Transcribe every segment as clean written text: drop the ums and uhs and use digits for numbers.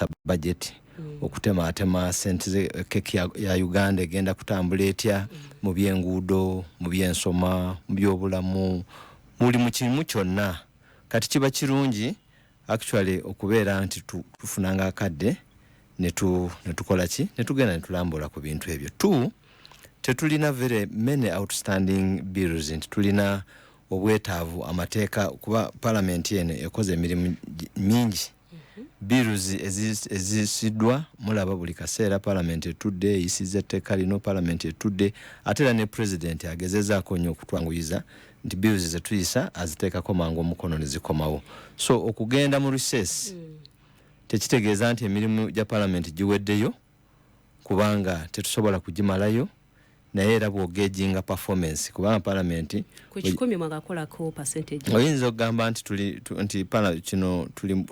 Okuyisa budget, okutematema sente, keki ya Uganda egenda kutambula etya mu byenguudo, mu byensoma, mu byobulamu, muli mu kimu kyonna. Kati kiba kirungi actually okubeera nti tufunanga akadde ne tukola ki, ne tugenda ne tulambula ku bintu ebyo. Two, tetulina very many outstanding bills nti tulina obwetaavu amateeka, kuba parliament eno ekoze emirimu mingi. Bills ezisiddwa, mulaba buli kaseera parliament etudde eyisiza etteeka lino, parliament etudde. Ate era ne president agezezaako nnyo okutwanguyiza nti bills zetuyisa aziteekako mangu omukono ne zikomawo. So okugenda mu recess tekitegeeza nti emirimu gya parliament giweddeyo, kubanga tetusobola kugimalayo. Naye era bw'ogauginga performance, kubanga parliament Ku 100 mwagakolako percentage? Oyinza okugamba nti tuli nti kino tuli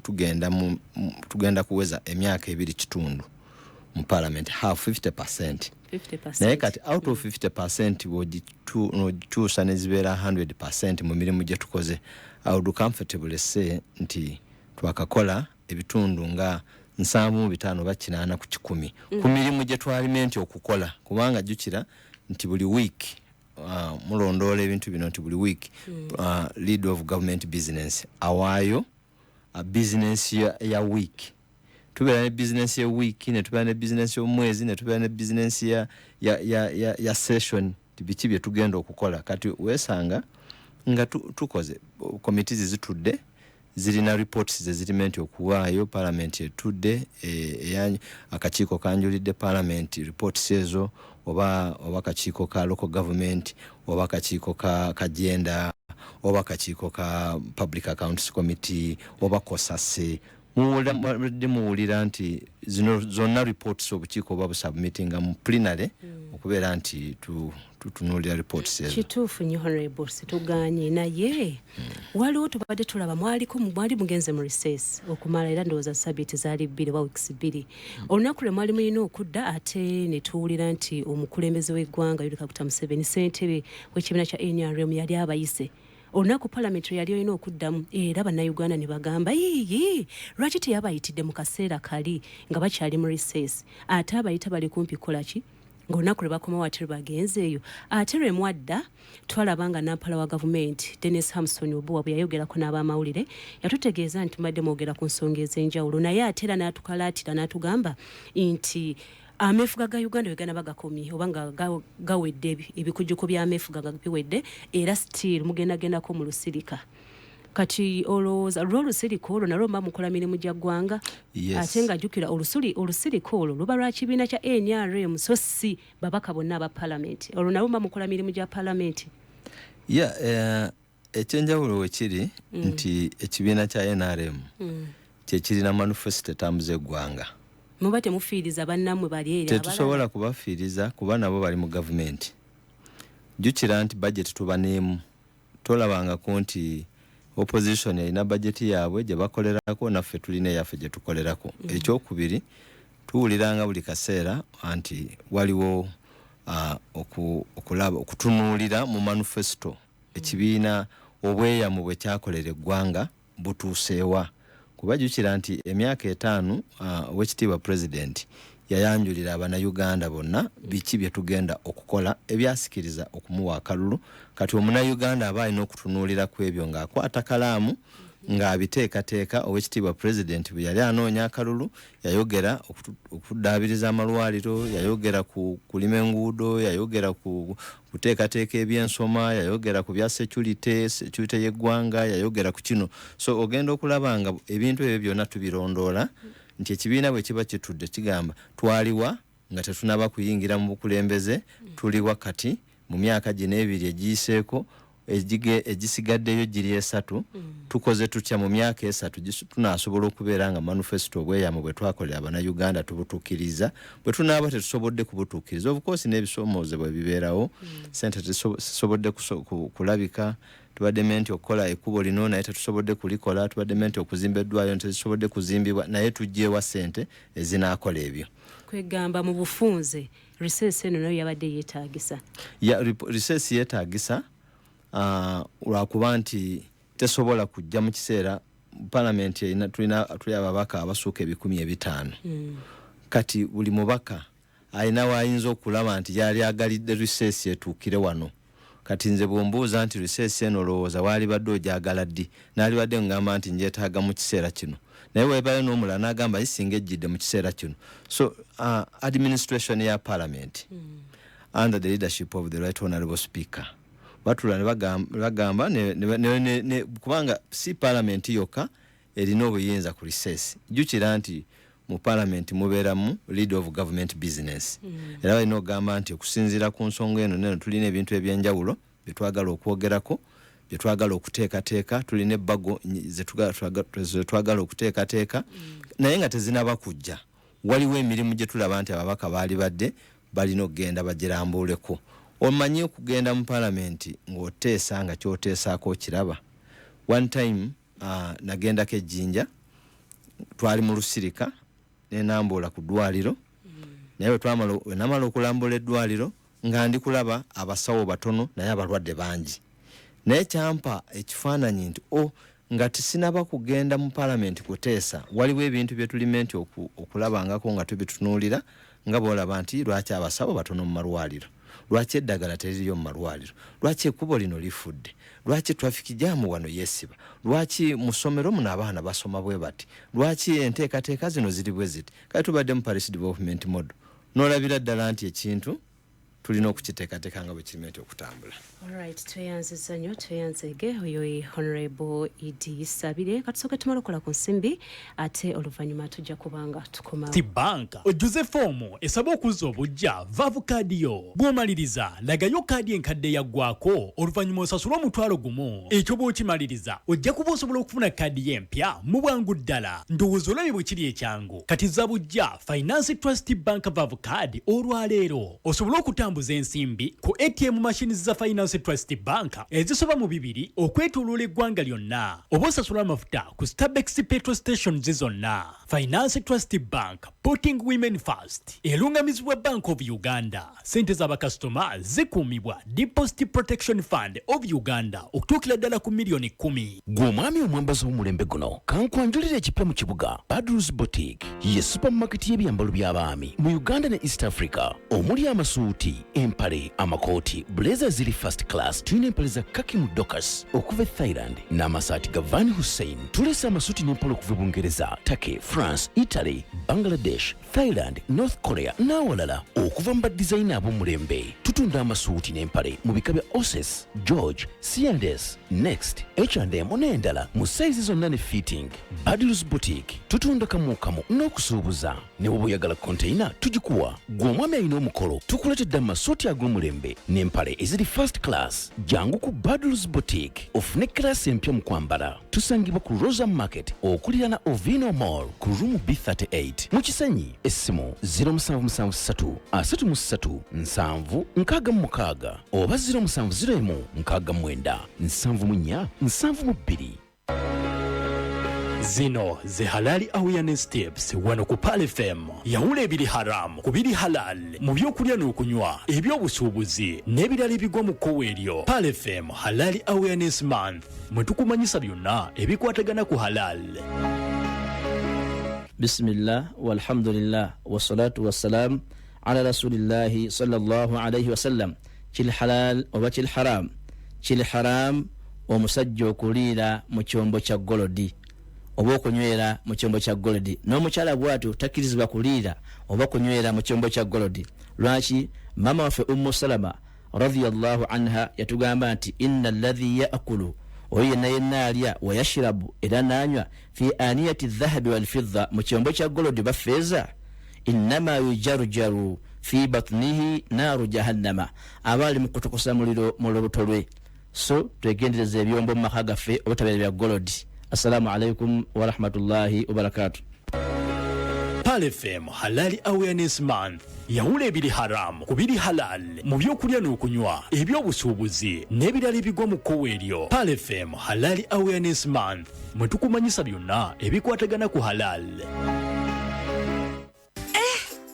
tugenda kuweza emyaka 2.5 mu parliament, half, 50%. 50%. Naye kati out of 50%, bw'ogikyusa ne zibeera 100% mu mirimu gye tukoze, I would comfortably say nti twakakola ebitundu nga 75 oba 80 ku 100 ku mirimu gye twalime nti okukola, kubanga jjukira nti buli week, mulondoola ebintu bino nti buli week Leader of Government Business awaayo business ya week. Tubeera ne business ya week, ne tubeera ne business y'omwezi, ne tubeera ne business ya session, ti biki bye tugenda okukola. Kati weesanga nga tukoze, committees zitudde, zirina reports zezirime nti okuwaayo. Parliament etudde, akakiiko kanjulidde parliament reports ezo, oba akakiiko ka local government, oba akakiiko ka gender, oba akakiiko ka Public Accounts Committee, oba COSASE. Muwulira, muwulira nti zino zonna reports obukiiko oba busubmittinga mu plenary okubeera nti tutunuulira reports ezo. Kituufu nnyo, honorable, situganye. Naye waliwo tubadde tulaba mwaliko, mwali mugenze mu recess okumala, era ndowooza sabiiti zaali 2 oba weeks 2. Olunaku lwe mwali mulina okudda, ate ne tuwulira nti omukulembeze w'eggwanga Yoweri Kaguta Museveni, ssentebe w'ekibiina kya NRM, yali abayise olunaku palamenti lwe yali olina okuddamu. Era Bannayuganda ne bagamba, "Yiyi, lwaki teyabayitidde mu kaseera kali nga bakyali mu recess, ate abayita bali kumpi kukola ki, ng'olunaku lwe bakomawo ate lwe bagenze eyo?" Ate lwe mwadda, twalaba nga nampala wa gavumenti Denis Hamson Obua bwe yayogerako n'abamawulire, yatutegeeza nti mubadde mwogera ku nsonga ez'enjawulo, naye ate era n'atukalaatira n'atugamba nti ameefuga ga Uganda we ganaba gakomye oba nga gawedde, ebikujjuko by'ameefuga nga biwedde, era still mugendagendako mu lusirika. Kati olowooza lwo olusirika olwo nalwo muba mukola mirimu gya ggwanga? Yes. Ate nga jjukira olusirika olwo luba lwa kibiina kya NRM, so si babaka bonna aba palamenti. Olwo nalwo muba mukola mirimu gya palamenti? Yeah, ekyenjawulo wekiri nti ekibiina kya NRM kyekirina manifesto etambuza eggwanga. Muba temufiiriza bannammwe bali eri abalala? Tetusobola kubafiiriza, kuba nabo bali mu gavumenti. Jjukira nti budget tuba n'emu. Tolabangako nti opposition erina budget yaabwe gye bakolerako, naffe tulina eyaffe gye tukolerako. Ekyokubiri, tuwuliranga buli kaseera nti waliwo okulaba okutunuulira mu manifesto, ekibiina obweyamu bwe kyakolera eggwanga butuuseewa, kuba jjukira nti emyaka 5, owekitiibwa president yayanjulira Abannayuganda bonna biki bye tugenda okukola ebyasikiriza okumuwa akalulu. Kati Omunnayuganda aba alina okutunuulira ku ebyo ng'akwata kalaamu ng'abiteekateeka. Owekitiibwa president bwe yali anoonya akalulu, yayogera okuddaabiriza amalwaliro, yayogera ku kulima enguudo, yayogera ku kuteekateeka ebyensoma, yayogera ku bya security y'eggwanga, yayogera ku kino. So ogenda okulaba nga ebintu ebyo byonna tubirondoola nti ekibiina bwe kiba kitudde kigamba, twaliwa nga tetunaba kuyingira mu bukulembeze, tuliwa kati mu myaka gino 2 egiyiseeko, egisigaddeyo giri 3, tukoze tutya mu myaka 3, tunaasobola okubeera nga manifesto, obweyamo bwe twakolera Abannayuganda, tubutuukiriza? Bwe tunaaba tetusobodde kubutuukiriza, of course n'ebisoomoozebwa ebibeerawo, sente tezisobodde kulabika, tubadde meant okukola ekkubo lino naye tetusobodde kulikola, tubadde meant okuzimba eddwaliro tezisobodde kuzimbibwa, naye tuggyewa sente ezinaakola ebyo? Kwegamba mu bufunze recess eno nayo yabadde yeetaagisa? Ya, recess yeetaagisa, lwakuba nti tesobola kujja mu kiseera. Palamenti erina, tulina, tuli ababaka abasuuka 500. Kati buli mubaka alina waayinza okulaba nti yali agalidde recess etuukire wano. Kati nze bwombuuza nti recess eno olowooza waalibadde ogyagala ddi, naalibadde ngamba nti njeetaaga mu kiseera kino, naye webayo n'omulala n'agamba isinga ejjidde mu kiseera kino. So administration ya parliament under the leadership of the Right Honorable Speaker batula ne bagamba kubanga si parliament yokka erina obuyinza ku recess. Jjukira nti mu parliament mubeeramu leader of government business. Era balina okugamba nti okusinziira ku nsonga eno neno, tulina ebintu ebyenjawulo byetwagala okwogerako, byetwagala okuteekateeka, tulina ebbago zetwagala okuteekateeka, naye nga tezinaba kujja, waliwo emirimu gye tulaba nti ababaka baali badde balina okugenda bagirambuleko. Omanyi okugenda mu palamenti ng'oteesa nga kyoteesaako okiraba. One time nagendako ejjinja, twali mu lusirika, nenambuula ku ddwaliro, naye bwe namala okulambula eddwaliro nga ndi kulaba abasawo batono naye abalwadde bangi, naye kyampa ekifaananyi nti o nga tesinaba kugenda mu palamenti kuteesa, waliwo ebintu bye tulime nti okulabangako nga tubitunuulira, nga bwolaba nti lwaki abasawo batono mu malwaliro, lwaki eddagala teririyo mu malwaliro, lwaki ekkubo lino lifudde, lwaki traffic jam wano yeesiba, lwaki mu ssomero muno abaana basoma bwe bati, lwaki enteekateeka zino ziri bwe ziti. Kale tubadde mu Parish Development Model, n'olabira ddala nti ekintu tulina okukiteekateeka nga bwe kirime nti okutambula. Alright, tweyanziza nnyo, tweyanzege. Oyo ye Honorable Idi Isabirye. Katusooke tumale okukola ku nsimbi, ate oluvannyuma tujja kubanga tukomawo. Ti banka ojjuze foomu esaba okuzza obujja Verve kaadi yo. Bw'omaliriza, lagayo kaadi enkadde eyaggwako, oluvannyuma osasule 10,000. Ekyo bw'okimaliriza, ojja kuba osobola okufuna kaadi yo empya mu bwangu ddala. Ndowooza olabye bwe kiri ekyangu. Kati zza bujja Finance Trust Bank Verve kaadi olwaleero osobole okutambuza ensimbi ku ATM machines za Finance Trust Bank ezisoba mu 200 okwetooloola eggwanga lyonna, oba osasula amafuta ku Stabex petrol stations zonna. Finance Trust Bank, putting women first, erungamizibwa Bank of Uganda. Sente z'abakasitoma zikuumibwa Deposit Protection Fund of Uganda okutuukira ddala ku miliyoni 10. Gwe omwami omwambazi w'omulembe guno, kankwanjulira ekipya mu kibuga, Badrus Boutique. Ye supermarket y'ebyambalo by'abaami mu Uganda ne East Africa, omuli amasuuti, empale, amakooti, blazer ziri first class. Tulina empale za kaki mu docas okuva e Thailand n'amasaati ga Van Hussein. Tulese amasuuti n'empale okuva e Bungereza, Turkey, France, Italy, Bangladesh, Thailand, North Korea n'awalala, okuva mu badizayina ab'omulembe. Tutunda amasuuti n'empale mu bika bya Oses, George, C&S, Next, H&M n'endala mu sayizi zonna ne fitting. Badlus Boutique tutunda kamukamu n'okusuubuza, ne bw'oba oyagala konteyina tugikuwa. Gwe omwami alina omukolo, tukuleetedde amasuuti ag'omulembe n'empale eziri first class. Jangu ku Badlus Boutique ofune class empya mu kwambala. Tusangibwa ku Rosa Market okuliraana Ovino Mall ku room B38 mu Kisenyi. Essimu 0773 33 7 66 oba 0701 69 74 72. Zino ze Halali Awareness Tips wano ku Pal FM. Yawula ebiri haram ku biri halal mu byokulya n'okunywa, ebyobusuubuzi n'ebirala ebigwa mu kkowa eryo. Pal FM Halali Awareness Month, mwe tukumanyisa byonna ebikwatagana ku halal. Bismillah walhamdulillah wassalatu wassalam ala rasulillahi sallallahu alaihi wasallam. Kiri halal oba kiri haram? Kiri haram omusajja okuliira mu kyombo kya golodi oba okunywera mu kyombo kya golodi, n'omukyala bwatyo takkirizibwa kuliira oba kunywera mu kyombo kya golodi. Lwaki? Maama waffe Ummu Salama radiyallahu anha yatugamba nti inna alladhi yaakulu, oyo yenna yenna alya, wayashirabu, era n'anywa, fi aniyati dhahabi walfidda, mu kyombo kya golodi oba feeza, innama yujarujaru fi batnihi naaru jahannama, aba ali mu kutokosa muliro mu lubuto lwe. So twegendereza ebyombo mu maka gaffe obutabeera bya golodi. Assalamu alaikum warahmatullahi wabarakatu. Pal FM Halali Awareness Month. Yawula ebiri haram ku biri halal mu byokulya n'okunywa, ebyobusuubuzi n'ebirala ebigwa mu kkowa eryo. Pal FM Halali Awareness Month, mwe tukumanyisa byonna ebikwatagana ku halal.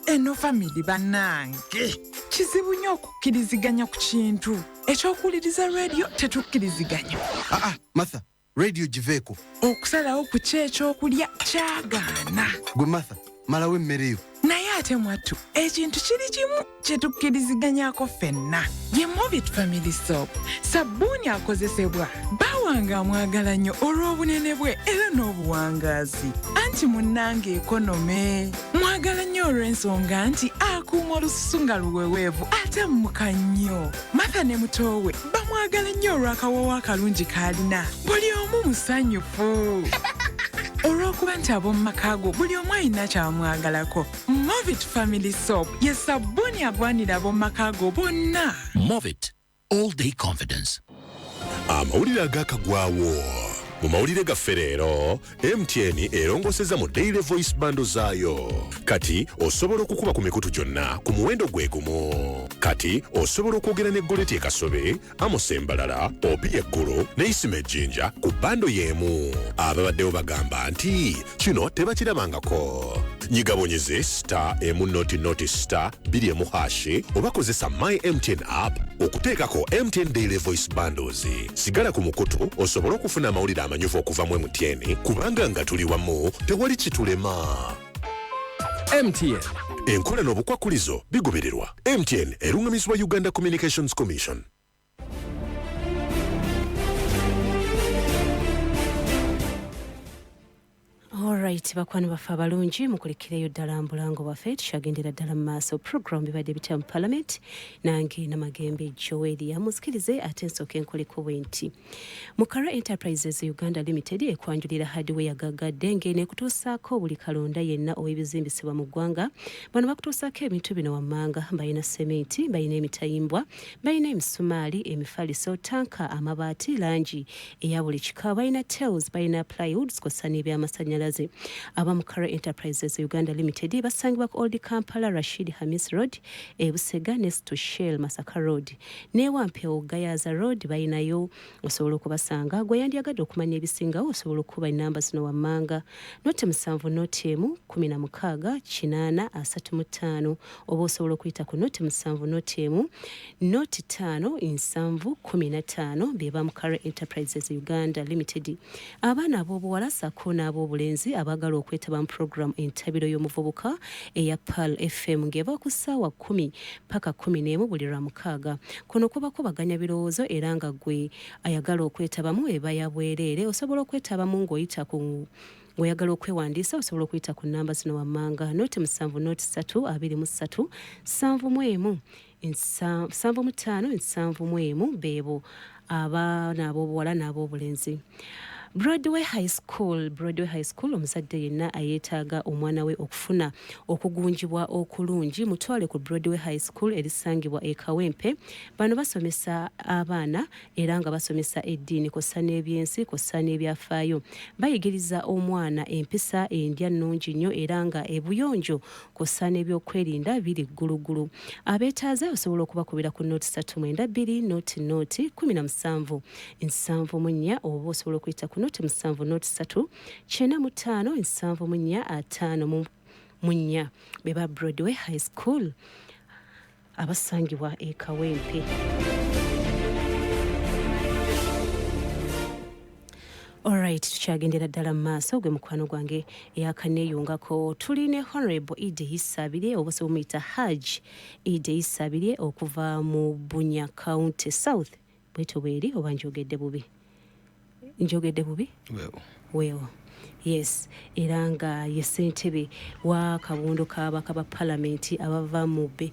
Eno family bannange, kizibu nnyo okukkiriziganya ku kintu ekyokuwuliriza rediyo. Tetukkiriziganya. Aa, Martha. Radio giveeko. Okusalawo ku ki ekyokulya kyagaana. Gwe Martha, malawo emmere yo. Naye ate mwattu, ekintu kiri kimu kye tukkiriziganyako ffenna, ye Movit Family Soap, sabbuuni akozesebwa bawange amwagala nnyo olw'obunene bwe era n'obuwangaazi. Anti munnange economy, mwagala nnyo olw'ensonga nti akuuma olususu nga luweweevu ate mmuka nnyo. Martha ne mutoowe bamwagala nnyo olw'akawoowo akalungi k'alina. Buli omu musanyufu olw'okuba nti ab'omu maka go buli omu alina kyamwagalako. Movit Family Soap ye sabbuuni agwanira ab'omu maka go bonna. Movit all day confidence. Amawulire agakagwawo mu mawulire gaffe leero, MTN erongoseza mu daily voice bundle zaayo. Kati osobola okukuba ku mikutu gyonna ku muwendo gwe gumu. Kati osobola okwogera ne Goleti e Kasobe, Amos Embalala, Opi Eggulu ne Isima Ejjinja ku bundle y'emu. Ababaddewo bagamba nti kino tebakirabangako. Nyigabonyeze star 1 noti noti star 2 hash oba kozesa My MTN app okuteekako MTN daily voice bundles. Sigala ku mukutu osobole okufuna amawulire amanyuvu okuva mu MTN, kubanga nga tuli wamu tewali kitulema. MTN. Enkola n'obukwakulizo bigobererwa. MTN erungamizibwa Uganda Communications Commission. Alright, bakwano baffe abalungi, mukulikireyo ddala mbulango bwaffe, tukyagendera ddala mu maaso. Program bibadde bitya mu Parliament, nange Namagembe Joelia muzikirize, ate nsooke nkoleko bwe nti Mukara Enterprises Uganda Limited ekwanjulira hardware gaggadde ng'enekutuusaako buli kalonda yenna ow'ebizimbisibwa mu ggwanga. Bano bakutuusaako ebintu bino wammanga: balina sementi, balina emitayimbwa, balina emisumaali, emifaliso, tanka, amabaati, langi eya buli kika, balina tiles, balina plywoods kw'ossa n'ebyamasannyalaze. Aba Mukara Enterprises Uganda Limited basangibwa ku Old Kampala, Rashid Hamis Road e Busega, next to Shell Masaka Road, ne Wampewo Gayaza Road balinayo, osobola okubasanga. Gwe yandyagadde okumanya ebisingawo, osobola okuba enamba zino wammanga: 0 7 0 1 16 8 35, oba osobola okuyita ku 0 7 0 1 0 5 7 15. Be ba Mukara Enterprises Uganda Limited. Abaana ab'obuwala ssaako n'ab'obulenzi abaagala okwetaba mu puroguramu Entabiro y'Omuvubuka eya Pearl FM ng'eva ku ssaawa 10 paka 11 buli lwa mukaaga, kuno kuba kubaganya birowoozo, era nga gwe ayagala okwetabamu eba ya bwereere. Osobola okwetabamu ng'oyita ku, ng'oyagala okwewandiisa, osobola okuyita ku nnamba zino wammanga: 0 7 0 3 23 71 75 71. Beebo abaana ab'obuwala n'ab'obulenzi. Broadway High School, Broadway High School, omuzadde yenna ayeetaaga omwana we okufuna okugunjibwa okulungi, mutwale ku Broadway High School erisangibwa e Kawempe. Bano basomesa abaana era nga basomesa eddiini kw'ossa n'ebyensi kw'ossa n'ebyafaayo. Bayigiriza omwana empisa, endya nnungi nnyo, era nga ebuyonjo kw'ossa n'ebyokwerinda biri ggulugulu. Abeetaaze osobola okubakubira ku 0 3 9 2 0 0 17 74, oba osobola okuyita ku 0 7 0 3 95 74 54. Be ba Broadway High School abasangibwa e Kawempe. Alright, tukyagendera ddala mu maaso. Gwe mukwano gwange eyakaneeyungako, tuli ne Honorable Idi Isabirye, oba osobola omuyita Haj Idi Isabirye, okuva mu Bunya County South. Bwetyo bweri oba njogedde bubi? Njogedde bubi? Weewo, yes. Era nga ye ssentebe wa kabondo k'ababaka ba palamenti abava mu be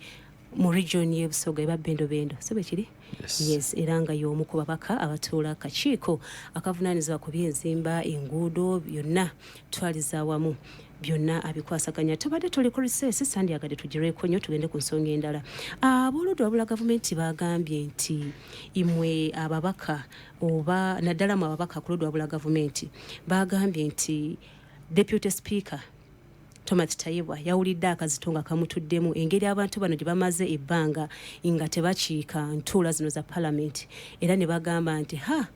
mu region y'e Busoga eba Bendobendo, si bwe kiri? Yes. Yes, era nga y'omu ku babaka abatuula akakiiko akavunaanyizibwa ku byenzimba, enguudo, byonna twaliza awamu, byonna abikwasaganya. Tubadde tuli ku recess, sandyagadde tugirweko nnyo, tugende ku nsonga endala. Abooludda wabula gavumenti bagambye nti imwe ababaka, oba naddala mu ababaka ku ludda wabula gavumenti, bagambye nti Deputy Speaker Thomas Tayebwa yawulidde akazito nga kamutuddemu engeri abantu bano gye bamaze ebbanga nga tebakiika ntuula zino za palamenti, era ne bagamba nti ha,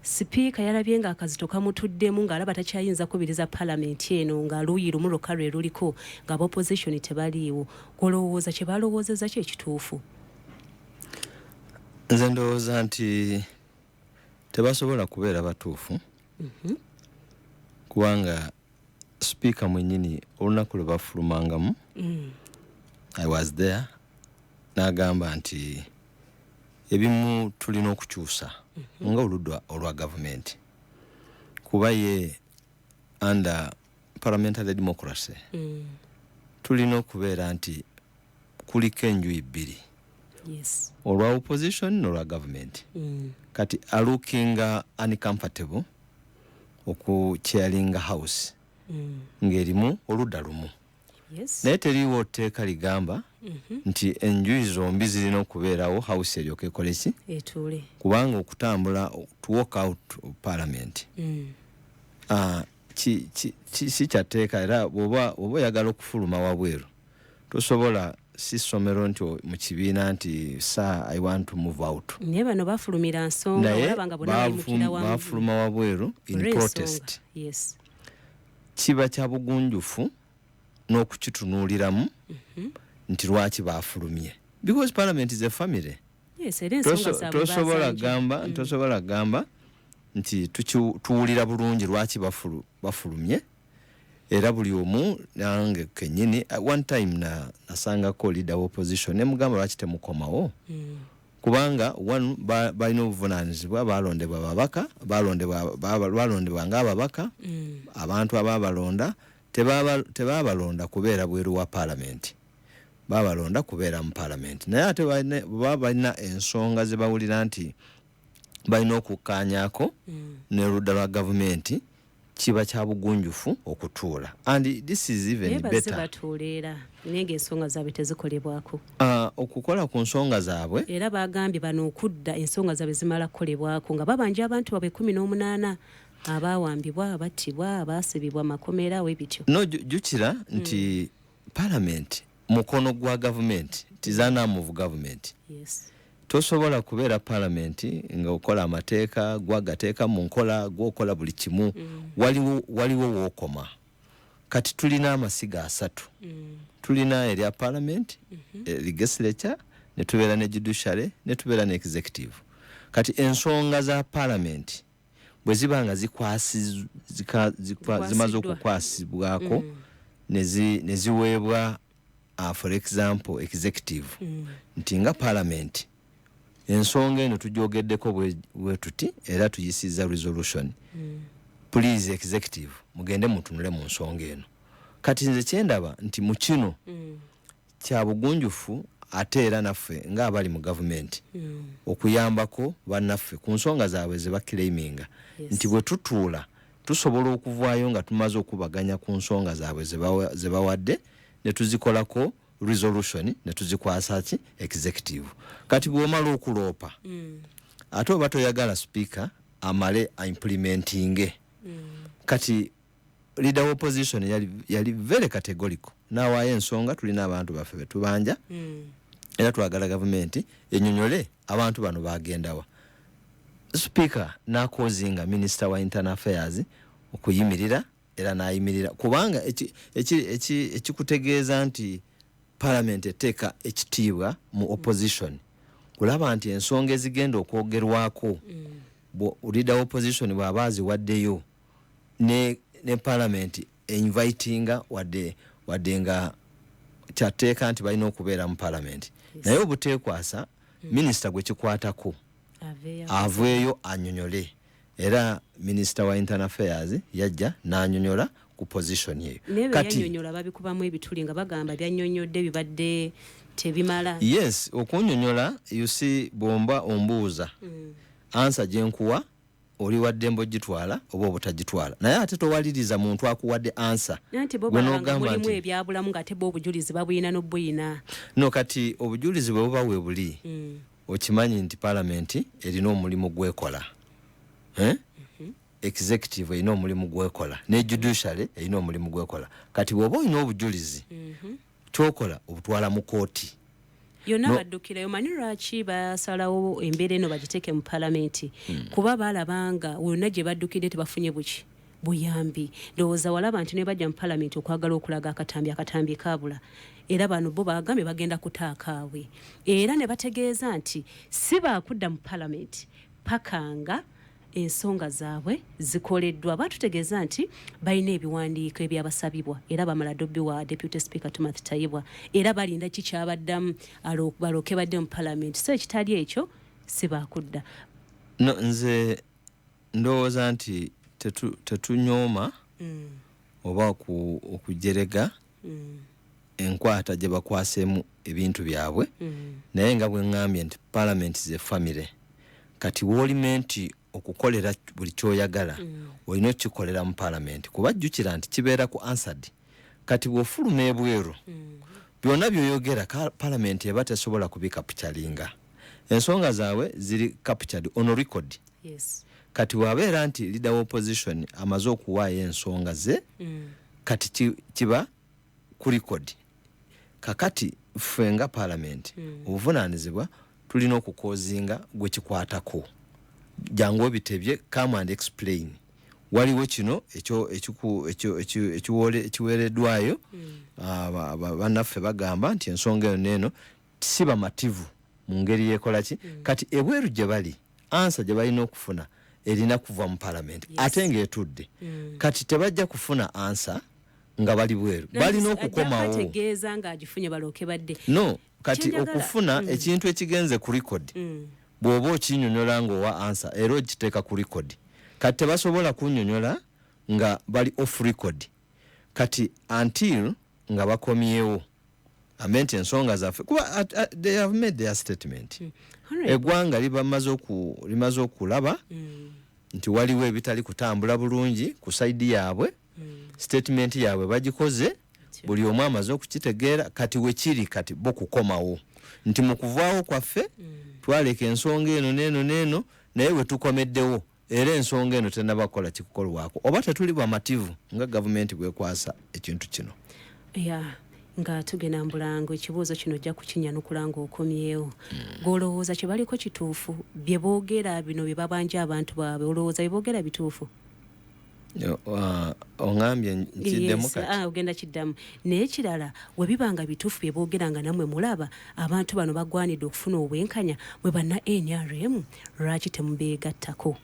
sipiika yalabye nga akazito kamutuddemu ng'alaba takyayinza kubiriza palamenti eno nga luuyi lumu lwokka lwe luliko nga opposition tebaliiwo. Golowooza kye balowoozeza ki ekituufu? Nze ndowooza nti tebasobola kubeera batuufu. Kubanga speaker mwennyini olunaku lwe bafulumangamu, I was there, n'agamba nti ebimu tulina okukyusa nga oludda olwa gavumenti, kuba ye under parliamentary democracy tulina okubeera nti kuliko enjuyi bbiri, olwa opposition n'olwa gavumenti. Kati alookinga uncomfortable okuchairinga house ng'erimu oludda lumu. Naye teriiwo tteeka ligamba nti enjuyi zombi zirina okubeerawo house eryoka ekole ki? Etuule. Kubanga okutambula, to walk out of parliament, si kyatteeka. Era bw'oba oyagala okufuluma wabweru, tosobola, si ssomero nti mu kibiina nti, "Sir, I want to move out." Naye bano bafulumira nsonga. Naye olaba nga bonna bayimukira wamu bafuluma wabweru in olw'ensonga. protest. Kiba kya bugunjufu n'okukitunuuliramu nti lwaki bafulumye, because parliament is a family. Yes, era ensonga zaabwe Tosobola bazanja. gamba, tosobola gamba nti tuwulira bulungi lwaki bafulumye. Era buli omu, nange kenyini, one time nasangako leader wa opposition, nemugamba, "Lwaki temukomawo?" Kubanga one, balina obuvunanyizibwa, balondebwa babaka, balondebwa ng'ababaka. Abantu ababalonda tebabalonda kubeera bweru wa parliament, babalonda kubeera mu parliament. Naye ate baba balina ensonga ze bawulira nti balina okukkaanyaako n'oludda lwa gavumenti, kiba kya bugunjufu okutuula, and this is even Naye bazze better. batuula era, naye ng'ensonga zaabwe tezikolebwako. Okukola ku nsonga zaabwe. Era bagambye bano okudda ensonga zaabwe zimala kukolebwako, nga babanja abantu baabwe 18 abaawambibwa, abattibwa, abaasibibwa makomera webityo. No, jjukira nti parliament mukono gwa gavumenti, is an arm of government. Tosobola kubeera parliament nga okola amateeka, gwagateeka mu nkola, gwokola buli kimu. Waliwo wookoma. Kati tulina amasiga asatu. Tulina erya parliament, legislature, ne tubeera ne judiciary, ne tubeera ne executive. Kati ensonga za parliament bwe ziba nga zimaze Zikwasiddwa. okukwasibwako, ne ziweebwa, for example, executive, nti nga parliament ensonga eno tugyogeddeko bwe tuti, era tuyisiza resolution, please executive, mugende mutunule mu nsonga eno. Kati nze kyendaba nti mu kino kya bugunjufu, ate era naffe ng'abali mu gavumenti okuyambako bannaffe ku nsonga zaabwe ze baclaiminga, nti bwe tutuula tusobola okuvaayo nga tumaze okubaganya ku nsonga zaabwe ze bawadde, ne tuzikolako resolution, ne tuzikwasa ki? Executive. Kati bw'omala okuloopa, ate oba toyagala speaker amale aimplementinge. Kati leader wa opposition yali very categorical, n'awaayo ensonga: tulina abantu baffe betubanja, era twagala gavumenti enyonyole abantu bano bagendawa. Speaker nakozinga minister wa internal affairs okuyimirira, era nayimirira, kubanga ekikutegeeza nti parliament eteeka ekitiibwa mu opposition, kulaba nti ensonga ezigenda okwogerwako, leader wa opposition bw'aba aziwaddeyo, ne parliament einvitinga, wadde nga kyateeka nti balina okubeera mu parliament, naye obuteekwasa, minisita gwe kikwatako Aveeyo. Aveeyo anyonyole. Era minisita wa internal affairs yajja n'anyonyola ku position eyo. Naye bwe Kati yannyonnyola, babikubamu ebituli nga bagamba byannyonnyodde bibadde tebimala. Yes, okunyonyola, you see, bwomba ombuuza, answer gyenkuwa oli waddembe ogitwala oba obutagitwala, naye ate towaliriza muntu akuwadde answer. Anti bo Gwe balaba nga n'ogamba mulimu nti ebyabulamu, ng'ate bo obujulizi babuyina n'obuyina. No, kati obujulizi bwe buba we buli, okimanyi nti palamenti erina omulimu gwekola, eh? Executive erina omulimu gwekola, ne judiciary erina omulimu gwekola. Kati bw'oba olina obujulizi, kyokola obutwala mu kooti. Yonna No. baddukirayo. Manyi lwaki basalawo embeera eno bagiteeke mu palamenti? Kuba balabanga wonna gye baddukidde tebafunye buki buyambi. Ndowooza walaba nti ne bajja mu palamenti okwagala okulaga akatambi, akatambi kaabula. Era bano bo bagambye bagenda kutaakaabwe, era ne bategeeza nti si baakudda mu palamenti paka nga Ensonga zaabwe zikoleddwa. Batutegeeza nti balina ebiwandiiko ebyabasabibwa era bamala dobbi wa Deputy Speaker Timothy Tayebwa, era balinda kikyabaddamu balooke badde mu Parliament. So ekitali ekyo si bakudda. No, nze ndowooza nti tetunyooma oba okujerega enkwata gye bakwaseemu ebintu byabwe, naye nga bwe ŋŋambye nti Parliament ze famire. Kati woolime nti okukolera buli kyoyagala, olina okukikolera mu Parliament, kuba jjukira nti kibeera ku Hansard. Kati bw'ofuluma ebweru, byonna byoyogera, Parliament eba tesobola kubicapturinga. Ensonga zaabwe ziri captured on record. Kati bw'abeera nti leader wa opposition amaze okuwaayo ensonga ze, kati kiba ku record. Kakati ffe nga Parliament, obuvunaanyizibwa tulina okucausinga gwe kikwatako, jangu obitebye, come and explain. Waliwo kino ekiweereddwayo, bannaffe bagamba nti ensonga eno neeno si bamativu mu ngeri yekola ki. Kati ebweru gye bali, answer gye balina okufuna erina kuva mu Parliament, ate ng'etudde. Kati tebajja kufuna answer nga bali bweru, balina okukomawo. Ategeeza ng'agifunye balooke badde. No, kati okufuna ekintu ekigenze ku record, bw'oba okinyonyola ng'owa answer, era okiteeka ku record. Kati tebasobola kunyonyola nga bali off record. Kati until nga bakomyewo ambe nti ensonga zaffe, kuba they have made their statement. Eggwanga limaze okulaba nti waliwo ebitali kutambula bulungi ku side yaabwe. Statement yaabwe bagikoze, buli omu amaze okukitegeera. Kati wekiri kati bo kukomawo nti mu kuvaawo kwaffe twaleka ensonga eno neeno neeno, naye we tukomeddewo era ensonga eno tennaba kukola kikukolwako, oba tetuli bamativu nga gavumenti bwekwasa ekintu kino. Ya, nga tugenda mbulango, ekibuuzo kino ojja kukinyanukula ng'okomyewo. Gw'olowooza kye baliko kituufu? Bye boogera bino bye babanja abantu baabwe, olowooza bye boogera bituufu? Oŋambye nkiddemu? Yes, kati ogenda kiddamu. Naye kirala, we biba nga bituufu bye boogera, nga nammwe mulaba abantu bano bagwanidde okufuna obwenkanya, mwe banna NRM lwaki temubeegattako?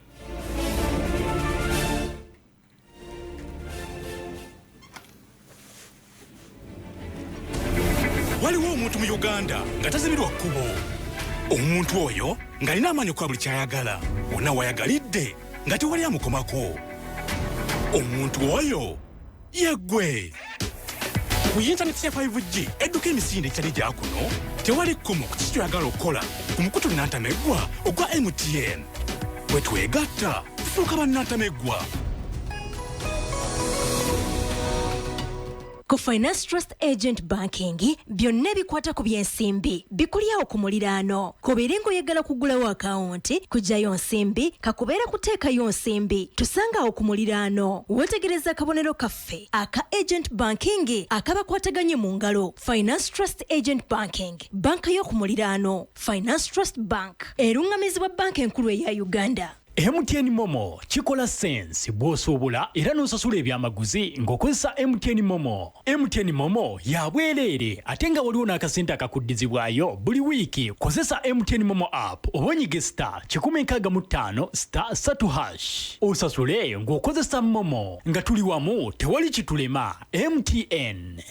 Waliwo omuntu mu Uganda nga tazibirwa kkubo. Omuntu oyo ng'alina amaanyi okukola buli ky'ayagala wonna wayagalidde, nga tewali amukomako. Omuntu oyo yeggwe. Ku yintaneti ya 5G edduka emisinde ekitali gya kuno, tewali kkomo ku kiki kyoyagala okukola ku mukutu nantameggwa ogwa MTN. Bwe twegatta tufuuka bannantameggwa. Ku Finance Trust Agent Banking, byonna ebikwata ku byensimbi bikuli awo ku muliraano. Kubeere ng'oyagala kugulawo akawunti, kugyayo nsimbi, kakubeera kuteekayo nsimbi, tusanga awo ku muliraano. Weetegereza akabonero kaffe aka Agent Banking akabakwataganye mu ngalo. Finance Trust Agent Banking, banka y'oku muliraano. Finance Trust Bank eruŋŋamizibwa Banka Enkulu eya Uganda. MTN MoMo kikola sense bw'osuubula era n'osasula ebyamaguzi ng'okozesa MTN MoMo. MTN MoMo ya bwereere ate nga waliwo n'akasente akakuddizibwayo buli wiiki. Kozesa MTN MoMo app oba onyige *165*3# osasule ng'okozesa MoMo. Nga tuli wamu tewali kitulema. MTN.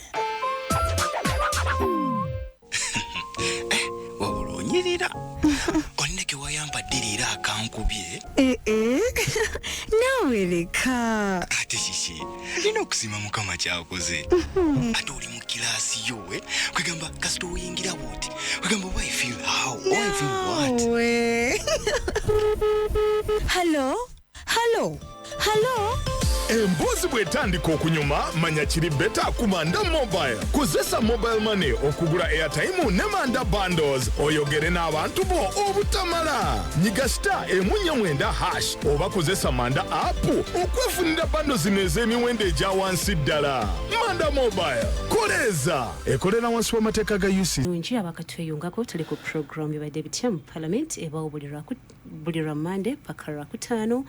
Wabula onyirira, olina ke wayambadde leero akankubye. Ee, naawe leka. Ate kiki? Nina okusiima Mukama kyakoze. Ate oli mu kiraasi yo, we kwegamba kasita oyingira bwoti, kwegamba oba I feel how or I feel what. Naawe. Hello, hello, hello. Emboozi bw'etandika okunyuma, manya kiri better ku Manda Mobile. Kozesa mobile money okugula airtime ne Manda bundles, oyogere n'abantu bo obutamala. Nyiga *149# oba kozesa Manda app okwefunira bundle zino ez'emiwendo egya wansi ddala. Manda Mobile, koleeza. Ekolera wansi w'amateeka ga UC. Nungi abakatweyungako, tuli ku program ebadde bitya mu Parliament, ebaawo buli lwa Mande paka Lwakutaano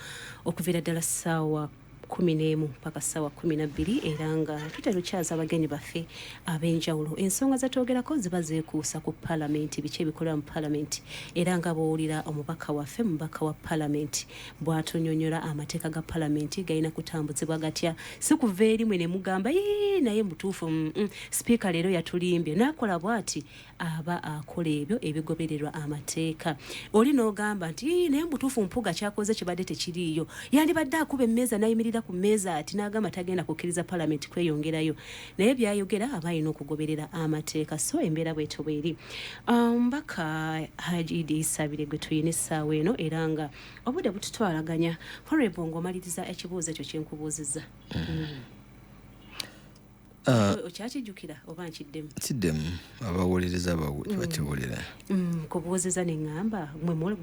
okuviira ddala ssaawa 11 paka ssaawa 12, era nga tutera okyaza abagenyi baffe ab'enjawulo. Ensonga zetwogerako ziba zeekuusa ku palamenti, biki ebikolera mu palamenti, era nga bw'owulira omubaka waffe, mubaka wa palamenti, bw'atunyonnyola amateeka ga palamenti galina kutambuzibwa gatya. Si kuva eri mwe ne mugamba, "Ii, naye mutuufu, sipiika leero yatulimbye n'akola bw'ati." Aba akola ebyo ebigobererwa amateeka. Oli n'ogamba nti, "Ii, naye mutuufu Mpuga kyakoze kibadde tekiriiyo, yandibadde akuba emmeeza n'ayimirira ku mmeeza ati n'agamba tagenda kukkiriza palamenti kweyongerayo." Naye byayogera aba alina okugoberera amateeka. So embeera bwetyo bweri. Omubaka Haji Idi Isabire gwe tuyina essaawa eno, era nga obudde bututwalaganya. Honorable, ng'omaliriza, ekibuuzo ekyo kyenkubuuzizza. Okyakijjukira oba nkiddemu? Kiddemu, abawuliriza bakiwulira. Kubuuziza ne ŋŋamba,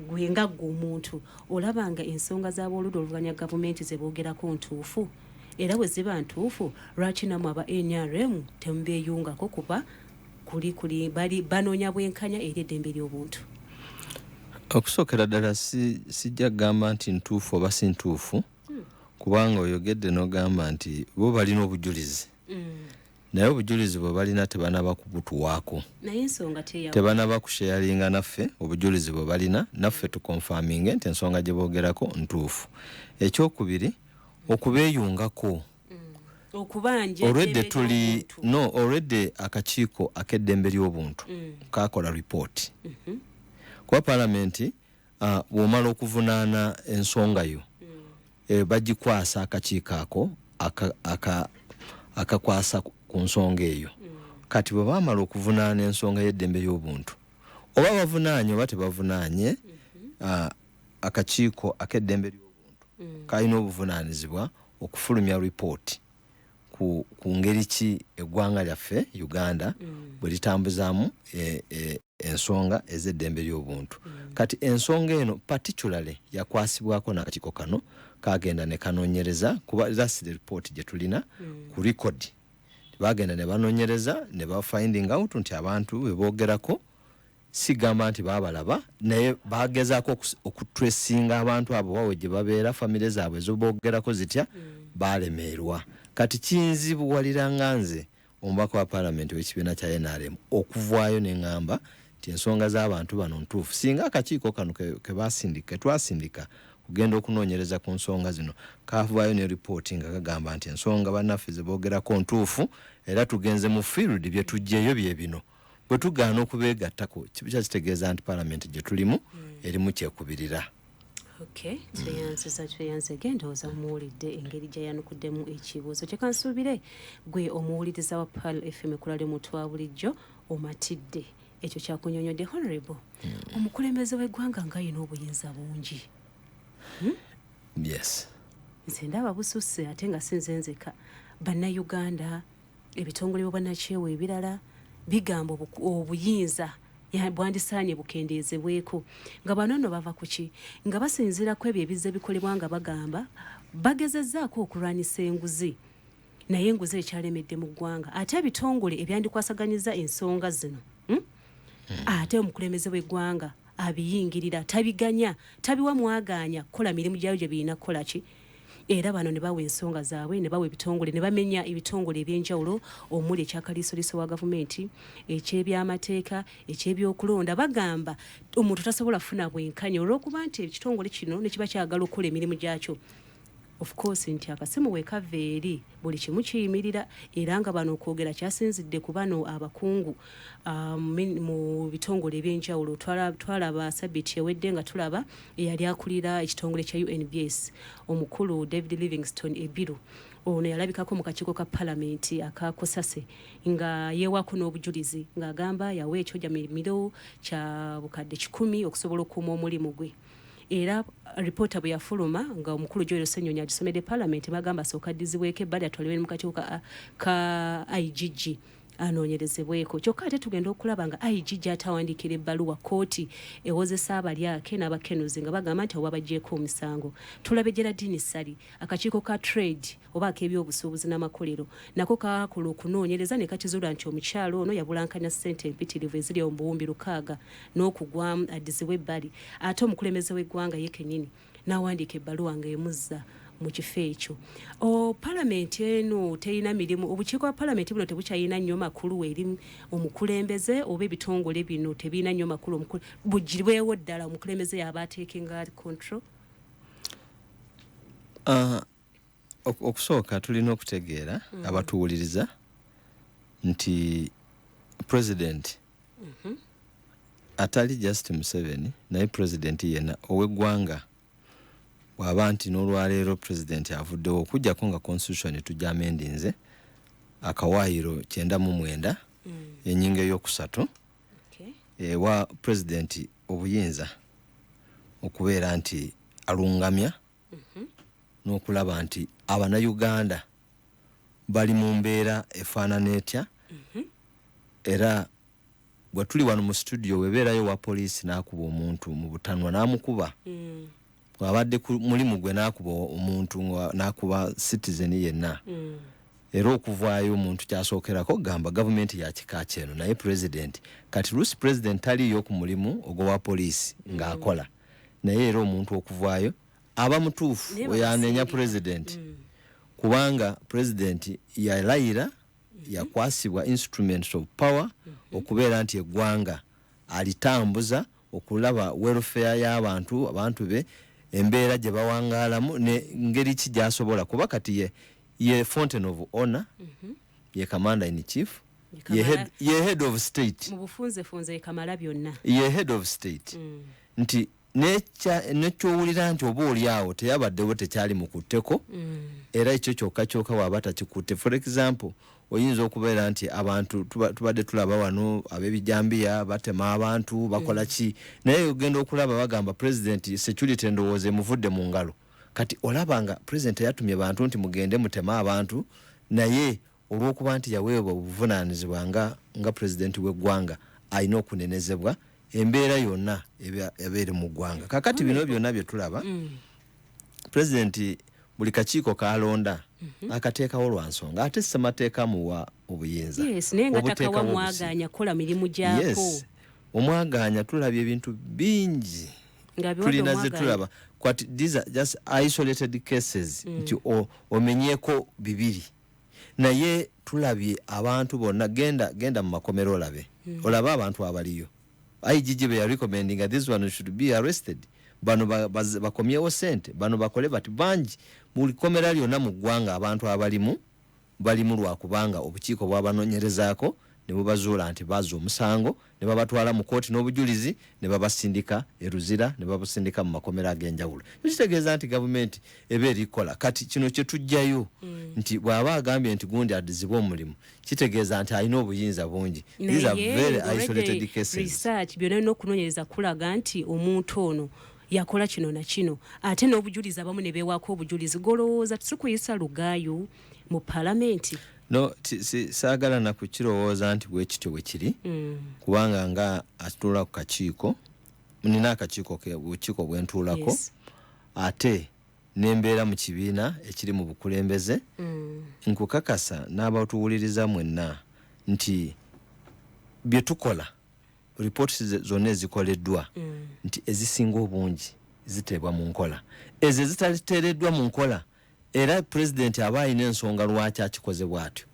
gwe nga ggwe omuntu olaba nga ensonga z'abooludda oluvuganya gavumenti ze boogerako ntuufu? Era bwe ziba ntuufu, lwaki nammwe aba NRM temubeeyungako, kuba kuli kuli bali banoonya bwenkanya eri eddembe ly'obuntu? Okusookera ddala, sijja kugamba nti ntuufu oba si ntuufu, kubanga oyogedde n'ogamba nti bo balina obujulizi, naye obujulizi bwe balina tebanaba kubutuwaako. Naye ensonga teyawa. Tebanaba kusharinga naffe obujulizi bwe balina, naffe tuconfirminge nti ensonga gye boogerako ntuufu. Ekyokubiri, okubeeyungako, okubanja olwedde eddembe tuli ly'obuntu. No, olwedde akakiiko ak'eddembe ly'obuntu kakola ripooti, kuba palamenti, bw'omala okuvunaana ensonga yo, bagikwasa akakiiko ako akakwasa ku nsonga eyo. Kati bwe bamala okuvunaana ensonga y'eddembe ly'obuntu, oba bavunaanye oba tebavunaanye, akakiiko ak'eddembe ly'obuntu kalina obuvunaanyizibwa okufulumya ripooti ku ngeri ki eggwanga lyaffe Uganda bwe litambuzaamu ensonga ez'eddembe ly'obuntu. Kati ensonga eno particularly yakwasibwako n'akakiiko kano, kagenda ne kanoonyereza, kuba that's the report gye tulina ku record. Bagenda ne banoonyereza ne ba finding out nti abantu be boogerako, sigamba nti baabalaba, naye bagezaako okutracinga abantu abo wawe gye babeera, famire zaabwe zeboogerako zitya, balemeerwa. Kati kinzibuwalira nga nze omubaka wa palamenti w'ekibiina kya NRM okuvaayo ne ŋŋamba nti ensonga z'abantu bano ntuufu, singa akakiiko kano ke twasindika kugenda okunoonyereza ku nsonga zino kavaayo ne ripooti nga kagamba nti ensonga bannaffe ze boogerako ntuufu, era tugenze mu field, bye tuggyeyo bye bino. Bwe tugaana okubeegattako, kiba kitegeeza nti palamenti gye tulimu erimu kyekubirira. Okay, tweyanziza, tweyanzege. Ndowooza muwulidde engeri gyayanukuddemu ekibuuzo. Kyekansuubire gwe omuwuliriza wa Pearl FM ekulale muntu wa bulijjo omatidde ekyo kyakunyonyodde. Honorable, omukulembeze w'eggwanga nga ayina obuyinza bungi. Yes. Nze ndaba bususse, ate nga si nze nzeka. Bannayuganda, ebitongole by'obwannakyewa ebirala bigamba obuyinza bwandisaanye bukendeezebweko. Nga bano nno bava ku ki? Nga basinziira ku ebyo ebizze bikolebwa, nga bagamba bagezezzaako okulwanyisa enguzi, naye enguzi ekyalemedde mu ggwanga, ate ebitongole ebyandikwasaganyiza ensonga zino, Ate omukulembeze w'eggwanga abiyingirira, tabiganya, tabiwa mwagaanya kukola mirimu gyayo gye birina kukola ki. Era bano ne bawa ensonga zaabwe, ne bawa ebitongole, ne bamenya ebitongole ebyenjawulo omuli ekyakaliisoliiso wa gavumenti, ekyebyamateeka, ekyebyokulonda. Bagamba omuntu tasobola kufuna bwenkanya olw'okuba nti ekitongole kino ne kiba kyagala okukola emirimu gyakyo, of course nti akasimu wekava eri buli kimu kiyimirira. Era nga bano okwogera kyasinzidde ku bano abakungu mu bitongole ebyenjawulo. Twalaba sabiti ewedde nga tulaba eyali akulira ekitongole kya UNBS, omukulu David Livingstone Ebiru. Ono yalabikako mu kakiiko ka palamenti akakosase nga yeewako n'obujulizi ng'agamba yawa ekyoja miro kya 100,000 okusobola okukuuma omulimu gwe. Era ripoota bwe yafuluma nga omukulu Joel Ssenyonyi agisomedde palamenti, bagamba asooka addizibweko ebbali, atwalibwe mu kakiiko ka IGG anoonyerezebweko. Kyokka ate tugenda okulaba nga IGG atawandiikira ebbaluwa kkooti ewozesa abalyake n'abakenuzi nga bagamba nti oba baggyeeko omusango. Tulabe Geraldine Ssali, akakiiko ka trade oba ak'ebyobusuubuzi n'amakolero nako kakola okunoonyereza ne kakizuula nti omukyalo ono yabulankanya ssente empitirivu eziri mu 6,000 n'okugwamu, addizibwe ebbali. Ate omukulembeze w'eggwanga ye kennyini n'awandiika ebbaluwa ng'emuzza Mu kifo ekyo, palamenti eno terina mirimu. Obukiiko bwa palamenti buno tebukyalina nnyo makulu eri omukulembeze, oba ebitongole bino tebirina nnyo makulu, bugirwewo ddala, omukulembeze yaba atekinga control? Okusooka tulina okutegeera abatuwuliriza nti president atali just Museveni, naye president yenna ow'eggwanga, bw'aba nti n'olwaleero president avuddewo, okugjako nga constitution tujamendinze akawaayiro 99 ennyingo eyokusatu ewa president obuyinza okubeera nti alungamya n'okulaba nti Abannayuganda bali mu mbeera efaanana etya. Era bwe tuli wano mu studio, webeerayo wa poliisi n'akuba omuntu mu butanwa, n'amukuba, bw'abadde ku mulimu gwe n'akuba omuntu, n'akuba citizen yenna, era okuvaayo omuntu kyasookerako gamba gavumenti ya kika kyeno. Naye president kati lusi president taliiyo ku mulimu ogwa poliisi ng'akola, naye era omuntu okuvaayo aba mutuufu Naye oyanenya bamusindika. president, kubanga president yalayira, yakwasibwa instruments of power okubeera nti eggwanga alitambuza okulaba welfare y'abantu, abantu be, embeera gye bawangaalamu ne ngeri ki gy'asobola, kuba kati ye fountain of honor, ye commander in chief, ye head of state. Mu bufunzefunze kamala byonna. Ye head of state, nti nekyowulira nti oba oli awo teyabaddewo, tekyali mukutteko. Era ekyo kyokka kyokka waaba takikutte, for example, oyinza okubeera nti abantu tubadde tulaba wano ab'ebijambiya batema abantu, bakola ki, naye ogenda okulaba bagamba president security endowooza emuvudde mu ngalo. Kati olaba nga president yatumye bantu nti mugende muteme abantu, naye olw'okuba nti yaweebwa obuvunaanyizibwa nga president w'eggwanga, alina okunenezebwa embeera yonna eba eri mu ggwanga. Kakati bino byonna bye tulaba, president buli kakiiko kalonda akateekawo lwa nsonga, ate ssemateeka muwa obuyinza Yes, naye nga obuteekawo takawa mwaganya kukola mirimu gyako. Yes, omwaganya tulabye ebintu bingi. Nga biwadde Tulina ze omwaganya. tulaba kwati these are just isolated cases nti omenyeeko bibiri, naye tulabye abantu bonna. Genda mu makomero olabe, olabe abantu abaliyo. IGG be yarecommendinga this one should be arrested, bano bakomyewo sente, bano bakole bati. Bangi buli komera lyonna mu ggwanga abantu abalimu balimu lwakubanga obukiiko bwabanoonyerezaako ne bubazuula nti bazza omusango, ne babatwala mu kooti n'obujulizi, ne babasindika e Luzira, ne babasindika mu makomera ag'enjawulo. Ekyo kitegeeza nti gavumenti eba erikola. Kati kino kye tujjayo nti bw'aba agambye nti gundi addizibwe omulimu, kitegeeza nti alina obuyinza bungi. These are Naye very already isolated cases. research byonna n'okunoonyereza kulaga nti omuntu ono yakola kino na kino, ate n'obujulizi, abamu ne beewaako obujulizi. Golowooza si kuyisa lugaayu mu palamenti? No, saagala na kukirowooza nti bwe kityo bwe kiri, kubanga nga atuula ku kakiiko, nina akakiiko ke bukiiko bwe ntuulako, ate nembeera mu kibiina ekiri mu bukulembeze, nkukakasa n'abatuwuliriza mwenna nti bye tukola, ripooti zonna ezikoleddwa, nti ezisinga obungi ziteebwa mu nkola. Ezo ezitateereddwa mu nkola, era pulezidenti aba alina ensonga lwaki akikoze bw'atyo.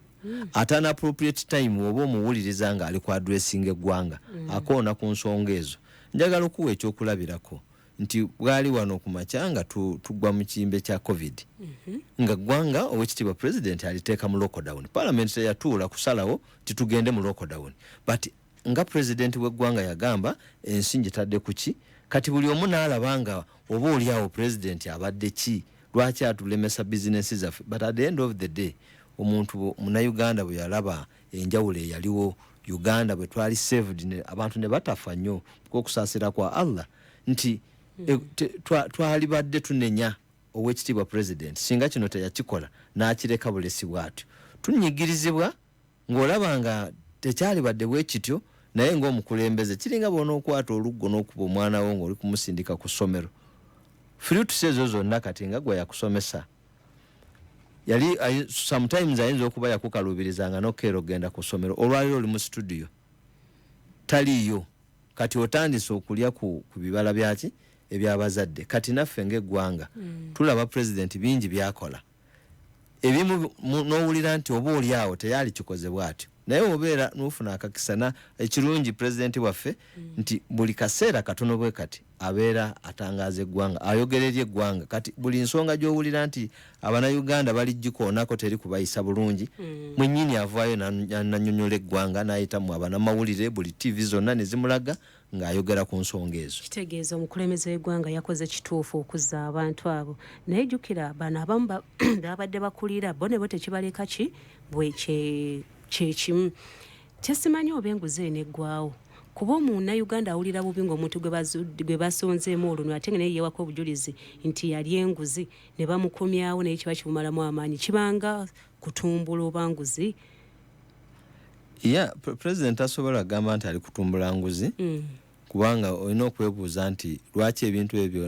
At an appropriate time oba omuwuliriza ng'ali ku addressinga eggwanga, akoona ku nsonga ezo. Njagala okuwa ekyokulabirako nti bwali wano ku makya nga tuggwa mu kiyimbe kya COVID, nga ggwanga owekitiibwa pulezidenti aliteeka mu lockdown. Parliament teyatuula kusalawo titugende mu lockdown, but nga pulezidenti w'eggwanga yagamba ensi ngitadde ku ki. Kati buli omu n'alaba nga oba oli awo pulezidenti abadde ki, lwaki atulemesa bizinesi zaffe? But at the end of the day, omuntu munauganda bwe yalaba enjawulo eyaliwo Uganda bwe twali saved, abantu ne batafa nnyo okusaasira kwa Allah, nti twalibadde tunenya owekitiibwa pulezidenti singa kino teyakikola n'akireka bulesi bw'atyo. Tunyigirizibwa ng'olaba nga tekyalibadde bwe kityo, naye ng'omukulembeze kiringa bw'onookwata oluggo n'okuba omwana wo ng'oli kumusindika ku ssomero. Fruits ezo zonna kati nga gwe yakusomesa yali sometimes ayinza okuba yakukaluubirizanga n'okeera okugenda ku ssomero. Olwaliro oli mu studio taliiyo, kati otandise okulya ku bibala byaki. Ebyabazadde. Kati naffe ng'eggwanga tulaba pulezidenti bingi byakola, ebimu n'owulira nti oba oli awo teyali kikoze bw'atyo, naye obeera n'ofuna akakisa. Na ekirungi pulezidenti waffe nti buli kaseera katono bwe kati abeera atangaaza eggwanga, ayogera eri eggwanga. Kati buli nsonga gy'owulira nti Abannayuganda bali gikoonako, teri kubayisa bulungi, mwennyini avaayo nanyonyola eggwanga, n'ayita mu abanamawulire, buli TV zonna ne zimulaga ng'ayogera ku nsonga ezo. Kitegeeza omukulembeze w'eggwanga yakoze kituufu okuzza abantu abo, naye jjukira bano abamu babadde bakulira bo ne bo tekibaleka ki bwe kyekimu. Kyesimanyi oba enguzi eno eggwawo, kuba omunnayuganda awulira bubi ng'omuntu gwe basonzeemu olunwe, ate nga naye yeewako obujulizi nti yali enguzi, ne bamukomyawo, naye kiba kimumalamu amaanyi, kibanga kutumbula oba nguzi. Ya, president asobola kugamba nti ali kutumbula nguzi, kubanga olina okwebuuza nti lwaki ebintu ebyo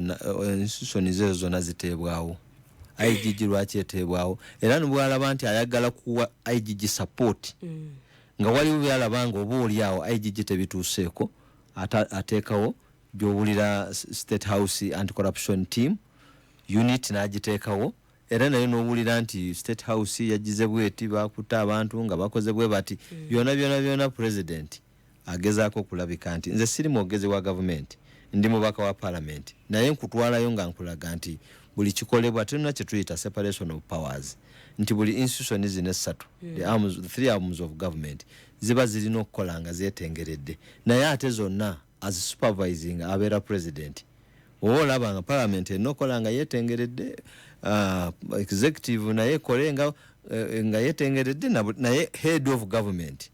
institution ezo zonna ziteebwawo? IGG lwaki eteebwawo? Era nibwalaba nti ayagala kuwa IGG support, nga waliwo byalaba nga oba oli awo IGG tebituuseeko, ateekawo gyowulira State House Anti-Corruption Team unit n'agiteekawo. Era naye n'owulira nti State House yagize bweti, bakutte abantu nga bakoze bwe bati. Byona byona byona president agezaako okulabika nti nze siri mwogezi wa gavumenti, ndi mubaka wa parliament, naye nkutwalayo nga nkulaga nti buli kikolebwa tulina kye tuyita separation of powers, nti buli institution zino essatu, the arms, the three arms of government, ziba zirina okukola nga zeetengeredde, naye ate zonna as supervising abeera president. Oba olaba nga parliament erina okukola nga yeetengeredde, executive naye ekole nga yeetengeredde, naye head of government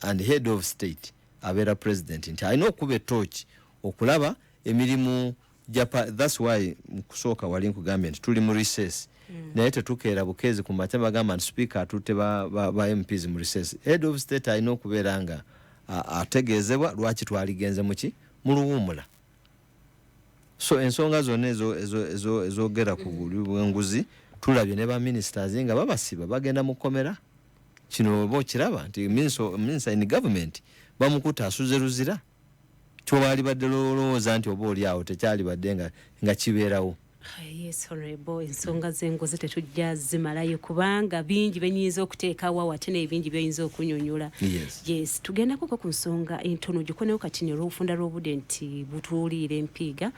and head of state abeera president, nti alina okuba etooki okulaba emirimu. That's why mu kusooka wali nkugambye nti tuli mu recess, naye tetukeera bukeezi ku makya bagamba nti speaker atutte ba MPs mu recess. Head of state alina okubeera nga ategeezebwa lwaki twaligenze muki mu luwummula. So ensonga zonna ezogera ku buli bw'enguzi, tulabye ne ba ministers nga babasiba, bagenda mu kkomera. Kino oba okiraba nti minister in government bamukutte asuze Luzira, kyobaali badde lowooza nti oba oli awo tekyalibadde nga kibeerawo. Yes, honorable, ensonga z'enguzi tetujja zimalayo kubanga bingi benyinza okuteekawo ate n'ebingi byoyinza okunyonyola. Yes, tugendakoko ku nsonga entono gikonewo katini olw'obufunda lw'obudde nti butuuliira empiiga.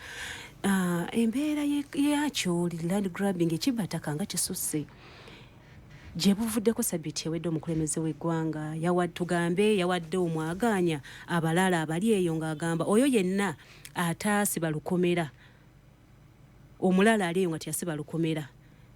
Embeera yakyo land grabbing, ekibataka nga kisusse. Gye buvuddeko sabiti ewedde, omukulembeze w'eggwanga tugambe yawadde omwagaanya abalala abali eyo ng'agamba oyo yenna ataasiba lukomera, omulala ali eyo nga teyasiba lukomera,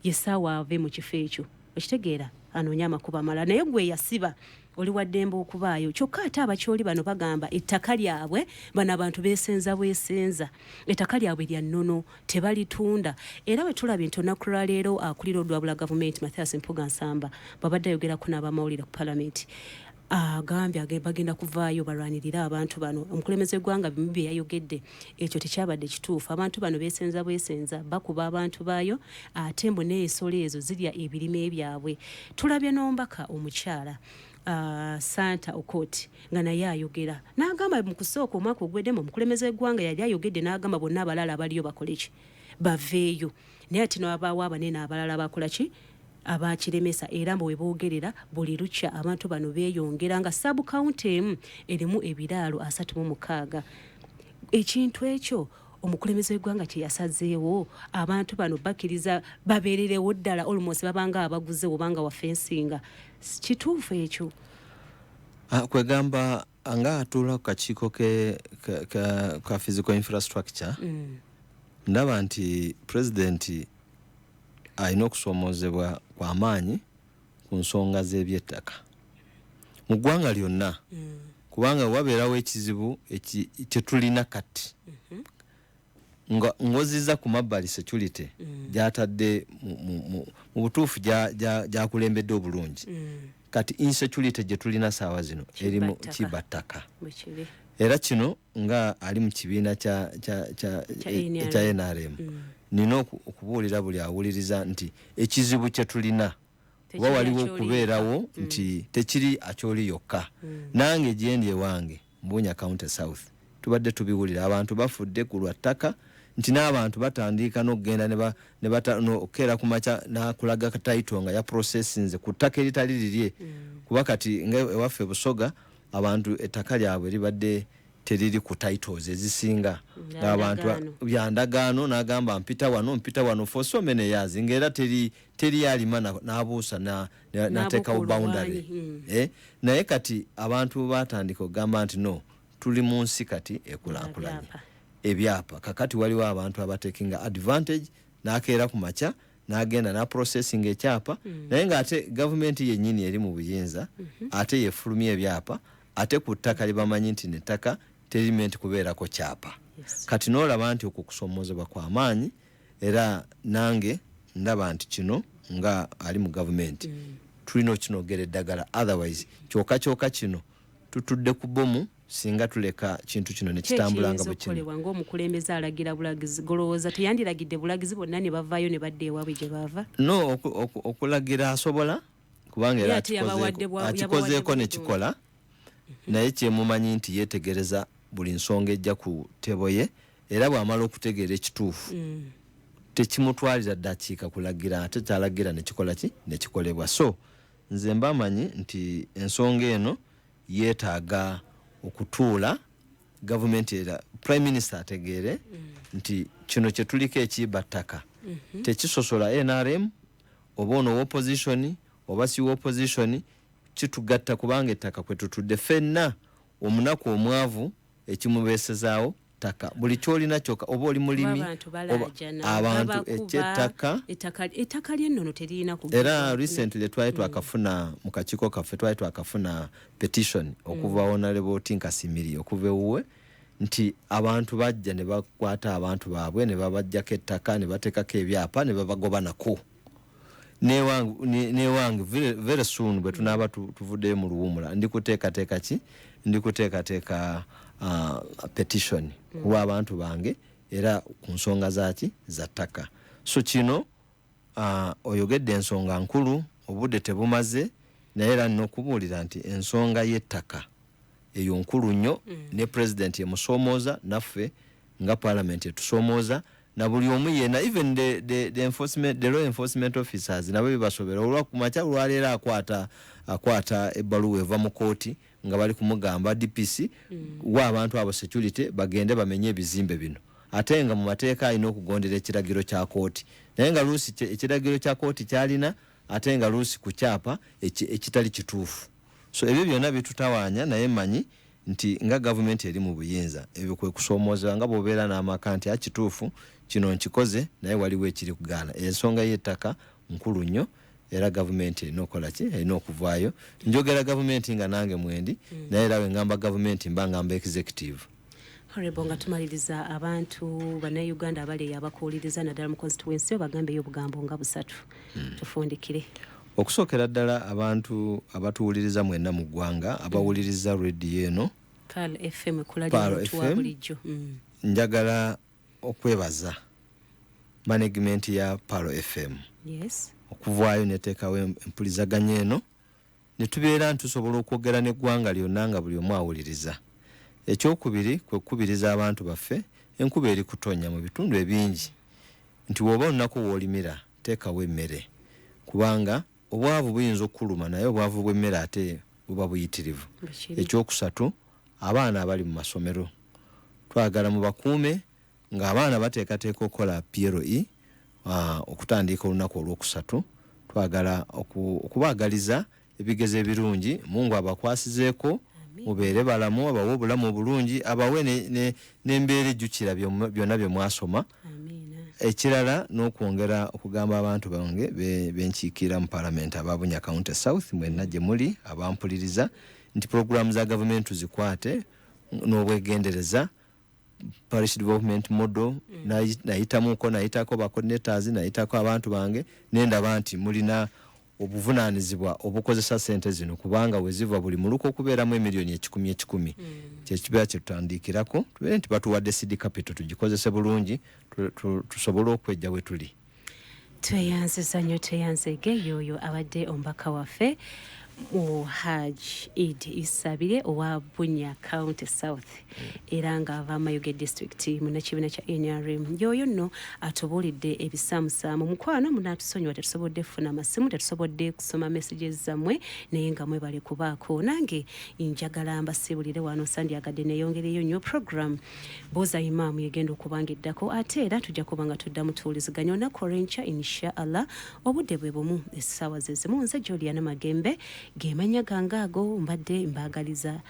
yesaawa ave mu kifo ekyo, okitegeera, anoonye amakubo amalala, naye gwe yasiba oli waddembe okubaayo. Kyokka ate Abakyoli bano bagamba ettaka lyabwe, bano abantu beesenza bwesenza, ettaka lyabwe lya nnono, tebalitunda. Era bwe tulabye nti olunaku lwaleero akulira olwabula gavumenti Mathias Mpuga Nsamba babadde ayogerako n'abamawulire ku palamenti, agambye bagenda kuvaayo balwanirire abantu bano. Omukulembeze w'eggwanga bimu bye yayogedde ekyo tekyabadde kituufu. Abantu bano beesenza bwesenza, bakuba abantu baayo, ate mbu n'ensolo ezo zirya ebirime byabwe. Tulabye n'omubaka omukyala Santa Okot nga naye ayogera n'agamba mu kusooka omwaka ogweddemu omukulembeze w'eggwanga yali ayogedde n'agamba bonna abalala abaliyo bakole ki, baveeyo, naye ate n'abaawo abanene abalala bakola ki, abakiremesa. Era mbu we boogerera buli lukya abantu bano beeyongera, nga sub county emu erimu ebiraalo 36. Ekintu ekyo omukulembeze w'eggwanga kye yasazeewo, abantu bano bakkiriza babeererewo ddala, almost babanga abaguze obanga wa fensinga. Kituufu ekyo? Kwegamba nga atuula ku kakiiko ke ka physical infrastructure, ndaba nti pulezidenti alina okusoomoozebwa kw'amaanyi ku nsonga z'ebyettaka mu ggwanga lyonna, kubanga wabeerawo ekizibu kyetulina kati nga ngozizza ku mabbali security gyatadde mu butuufu gyakulembedde obulungi. Kati insecurity gye tulina saawa zino eri mu Kibattaka. kibattaka. Bwekiri. Era kino nga ali mu kibiina Kya NRM. ekya NRM, nina okubuulira buli awuliriza nti ekizibu kye tulina Tekiri oba waliwo Acholi okubeerawo yokka. nti tekiri Akyoli yokka. Nange gyendi ewange Mbunya County South tubadde tubiwulira, abantu bafudde ku lwa ttaka. Nti n'abantu batandika n'okugenda ne okukeera ku makya n'akulaga title nga yaprocessinze ku ttaka eritali lirye. Kuba kati nga ewaffe Busoga, abantu ettaka lyabwe libadde teriri ku titles ezisinga. Ng'abantu Ndagaano. Byandagaano, n'agamba mpita wano, mpita wano for so many years, ng'era teri alima n'abuusa n'ateekawo N'abuuka boundary. olwanyi. Naye kati abantu batandika okugamba nti no, tuli mu nsi kati ekulaakulanye. Ebyapa. Ebyapa kakati waliwo abantu abatekinga advantage, n'akeera ku makya n'agenda n'aprocessing ekyapa, naye ng'ate gavumenti yennyini eri mu buyinza, ate yefulumya ebyapa, ate ku ttaka lyebamanyi nti nettaka terimenti kubeerako kyapa. Kati n'olaba nti okwo kusomoozebwa kwa maanyi, era nange ndaba nti kino nga ali mu gavumenti tulina okinogera eddagala, otherwise kyokka kyokka kino tutudde ku bomu singa tuleka kintu kino nekitambula nga Kiyinza bwe kino. Okukolebwa ng'omukulembeze alagira bulagizi, golowooza teyandiragidde bulagizi bonna ne bavaayo ne badda ewaabwe gye baava? No, okulagira asobola, kubanga era Ye ate yabawadde akikozeeko yabawadde nekikola, naye kyemumanyi nti yeetegereza buli nsonga ejja ku table ye, era bw'amala okutegeera ekituufu, tekimutwalira ddakiika kulagira, ate kyalagira nekikola ki, nekikolebwa. So nze mba manyi nti ensonga eno yeetaaga okutuula gavumenti, era prime minister ategeere nti kino kyetuliko ekiiba ttaka tekisosola NRM oba ono opposition oba si opposition, kitugatta, kubanga ettaka kwe tutudde ffenna. Omunaku, omwavu, ekimubeesezaawo ttaka. Buli kyolina kyokka, oba oli mulimi, abantu oba balaajana, abantu babakuba, ekyettaka. Ettaka ly'ennono teririna Era recently twali twakafuna mu kakiiko kaffe, twali twakafuna petition okuva Honorable Tinkasimiri, okuva ewuwe, nti abantu bajja ne bakwata abantu baabwe ne babajjako ettaka ne bateekako ebyapa ne babagoba nako. Newange very, very soon bwe tunaaba tuvuddeyo mu luwumula, ndi kuteekateeka ki, ndi kuteekateeka petition ku lw'abantu bange, era ku nsonga zaki, za ttaka. So kino oyogedde ensonga nkulu, obudde tebumaze, naye era nina okubuulira nti ensonga y'ettaka eyo nkulu nnyo, ne president emusoomooza, naffe nga parliament etusoomooza, na buli omu yenna, even the law enforcement officers nabo bibasobera. Olwakumakya olwaleero akwata ebbaluwa eva mu kooti nga bali kumugamba DPC wa abantu abo security bagende bamenye ebizimbe bino, ate nga mu mateeka alina okugondera ekiragiro kya kooti, naye nga luusi ekiragiro kya kooti kyalina, ate nga luusi ku kyapa ekitali kituufu. So ebyo byonna bitutawaanya, naye mmanyi nti nga gavumenti eri mu buyinza, ebyo kwe kusoomoozebwa nga bw'obeera n'amaka nti akituufu kino nkikoze, naye waliwo ekiri kugaana. Ensonga y'ettaka nkulu nnyo, era gavumenti erina okukola ki, erina okuvaayo. Njogera gavumenti nga nange mwendi, naye era bwe ngamba gavumenti mba ngamba executive. Honorable, nga tumaliriza, abantu bannayuganda abali eyo abakuwuliriza, naddala mu constituency, bagambeyo obugambo nga busatu tufundikire. Okusookera ddala, abantu abatuwuliriza mwenna mu ggwanga, abawuliriza rediyo eno Pearl FM, ekula Pearl ly'omuntu wa FM. bulijjo. Njagala okwebaza management ya Pearl FM okuvaayo neteekawo empulizaganya eno ne tubeera nti tusobola okwogera n'eggwanga lyonna nga buli omu awuliriza. Ekyokubiri, kwe kukubiriza abantu baffe, enkuba eri kutonya mu bitundu ebingi, nti bw'oba olunaku w'olimira teekawo emmere, kubanga obwavu buyinza okukuluma, naye obwavu bw'emmere ate buba buyitirivu. Bwekiri. Ekyokusatu, abaana abali mu masomero twagala mubakuume ng'abaana bateekateeka okukola PLE okutandika olunaku olwokusatu. Twagala okubaagaliza ebigezo ebirungi, Mungu abakwasizeeko, mubeere balamu, abawe obulamu obulungi, abawe n'embeera ejjukira byonna bye mwasoma. Ekirala, n'okwongera okugamba abantu bange benkiikirira mu palamenti, ababunya County South mwenna gye muli abampuliriza, nti puroguramu za gavumenti tuzikwate n'obwegendereza. Parish development model, nayitamuko, nayitako ba coordinators, nayitako abantu bange, nendaba nti mulina obuvunaanyizibwa obukozesa sente zino, kubanga weziva buli muluka okubeeramu emiliyoni 100 100, kyekibeera kyetutandikirako, tubeere nti batuwadde seed capital, tugikozese bulungi, tusobole okwejja we tuli. Tweyanziza nnyo, tweyanzege. Yoyo abadde omubaka waffe Mu Haj Id Isabire owa Bunya County South, era ng'ava Mayuge District, munnakibiina kya NRM, yoyo nno atubuulidde ebisaamusaamu. Mukwano, munatusonyiwa, tetusobodde kufuna amasimu, tetusobodde kusoma messages zammwe, naye nga mwebale kubaako. Nange njagala mbasiibulire wano, sandyagadde neyongereyo nnyo. Program Buuza Imaamu yegenda okuba nga eddako, ate era tujja kuba nga tuddamu tuwuliziganya olunaku olw'enkya, insha Allah, obudde bwe bumu, essaawa ze zimu. Nze Juliana Magembe, gemanya gange ago. Mbadde mbaagaliza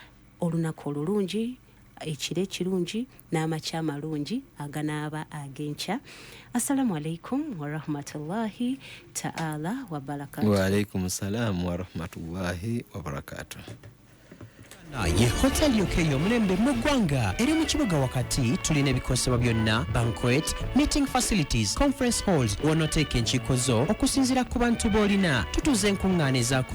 olunaku olulungi, ekiro ekirungi n'amakya amalungi aganaaba ag'enkya. Assalamu alaikum warahmatullahi taala wabarakatu. Waalaikum salaamu warahmatullahi wabarakatuh. Ye hotel yokka ey'omulembe mu ggwanga eri mu kibuga wakati. Tulina ebikozesebwa byonna, banquet, meeting facilities, conference halls, w'onooteeka enkiiko zo okusinziira ku bantu b'olina. Tutuuza enkuŋŋaana ezaku